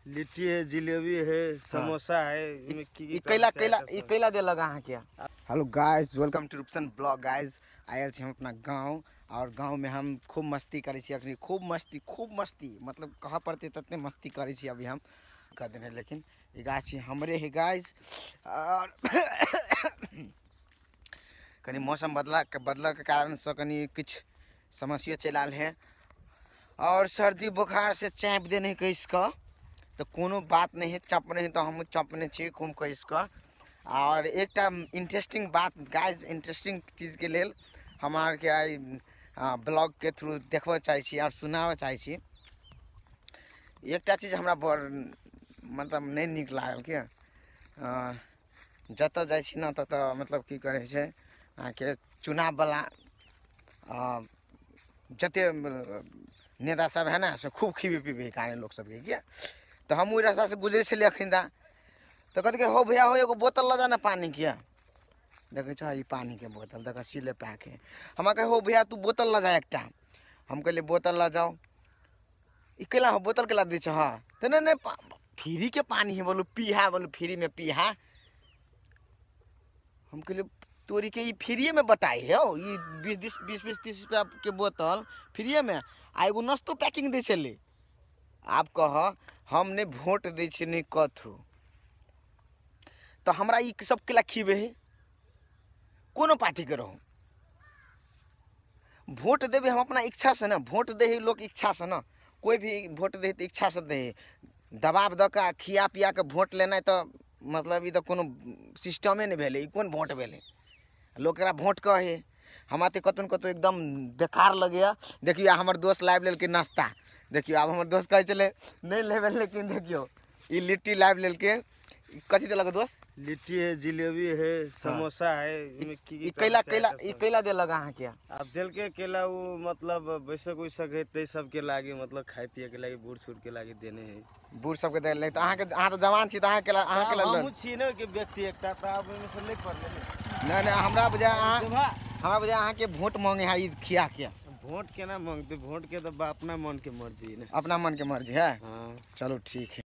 लिट्टी है, जिलेबी है, समोसा है। कैला कैला कैला देलक अहाँके। Hello guys, welcome to Rupchan blog. Guys आयल छी हम अपना गाँव और गाँव में हम खूब मस्ती करै छी अखनी, खूब मस्ती, खूब मस्ती, मतलब कह पड़तै ततने मस्ती करै छी अभी हम कह देने। लेकिन ई गाछ हमरे है गाइस। और कनी मौसम बदला के कारण से कनी किछु समस्या चलि आयल है और सर्दी बुखार से चाँपि देने कसि कऽ, तऽ कोनो बात नहीं है, चपने है तो हमहूँ चपने छी खूब कसि कऽ। और एकटा इंटरेस्टिंग बात गाइस, इंटरेस्टिंग चीजके लेल हम अहाँके आइ ब्लॉगके थ्रू देखबऽ चाहै छी और सुनाबऽ चाहै छी। एकटा चीज हमरा बड़ मतलब नहि नीक लागल कि जतऽ जाइ छी ने ततऽ मतलब की करै छै अहाँके चुनाववला जते नेता सब है ना से खूब खीबे पीबे कारण लोक सबके किया। तऽ हम ओहि रास्तासँ गुजरै छलियै अखन दा, तऽ कहलकै हो भैया हो एगो बोतल लऽ जा ने पानी के। देखै छह ई पानीके बोतल देख सीले पैक है। हमरा कहे हो भैया तू बोतल लऽ जा एकटा। हम कहलियै बोतल लऽ जाओ। ई केला हो बोतल केला दै छह? तऽ नहि नहि फ्री के पानी है, बोलू पीहा, बोलू फ्री में पीहा। हम कहलियै तोरी के ई फ्रीए में बटाई है हो, ई 20 20 30 रुपया के बोतल फ्रीए में, आ एगो नस्तो पैकिंग दै छलै। आब कह हम नहि वोट दै छियै नहि कथू, तऽ हमरा ई सब केला खीबे है? कोनो पार्टीके रहू वोट देबै हम अपना इच्छा से ने। वोट दै है लोक इच्छा से ने, कोई भी वोट दै है तऽ इच्छा से दै है। दबाव दऽ कऽ खिया पिया कऽ वोट लेनाइ तऽ मतलब ई तऽ कोनो सिस्टमे नहि भेलै। ई कोन वोट भेलै? लोक एकरा वोट कहै। हमरा तऽ कतहु ने कतहु एकदम बेकार लगैए। देखियौ हमर दोस्त लाबि लेलकै नाश्ता। देखियौ आब हमर दोस्त कहै छलै नहि लेबै, लेकिन देखियौ ई लिट्टी लाबि लेलकै। कथी देलक दोस्त? लिट्टी है, जिलेबी है, समोसा है। कैला कैला कैला देलक अहाँके? आब देलकै केला, ओ मतलब बैसक वैसक है तै सबके लागी, मतलब खाय पिए के लागी, बूढ़ सूढ़ के लागी देने है। बूढ़ सबके देले तऽ अहाँके, अहाँ तऽ जवान छी तऽ अहाँ केला, अहाँ केला हमहूँ छी ने के व्यक्ति एकटा, तऽ आब ओहिमे से नहि पड़लै। नहि नहि हमरा बुझाय अहाँ, हमरा बुझाय अहाँके वोट मांगे है ई खिया के। वोट केना मांगते? वोट के तऽ अपना मन के मर्जी है। अपना मन के मर्जी है। हाँ चलो ठीक है।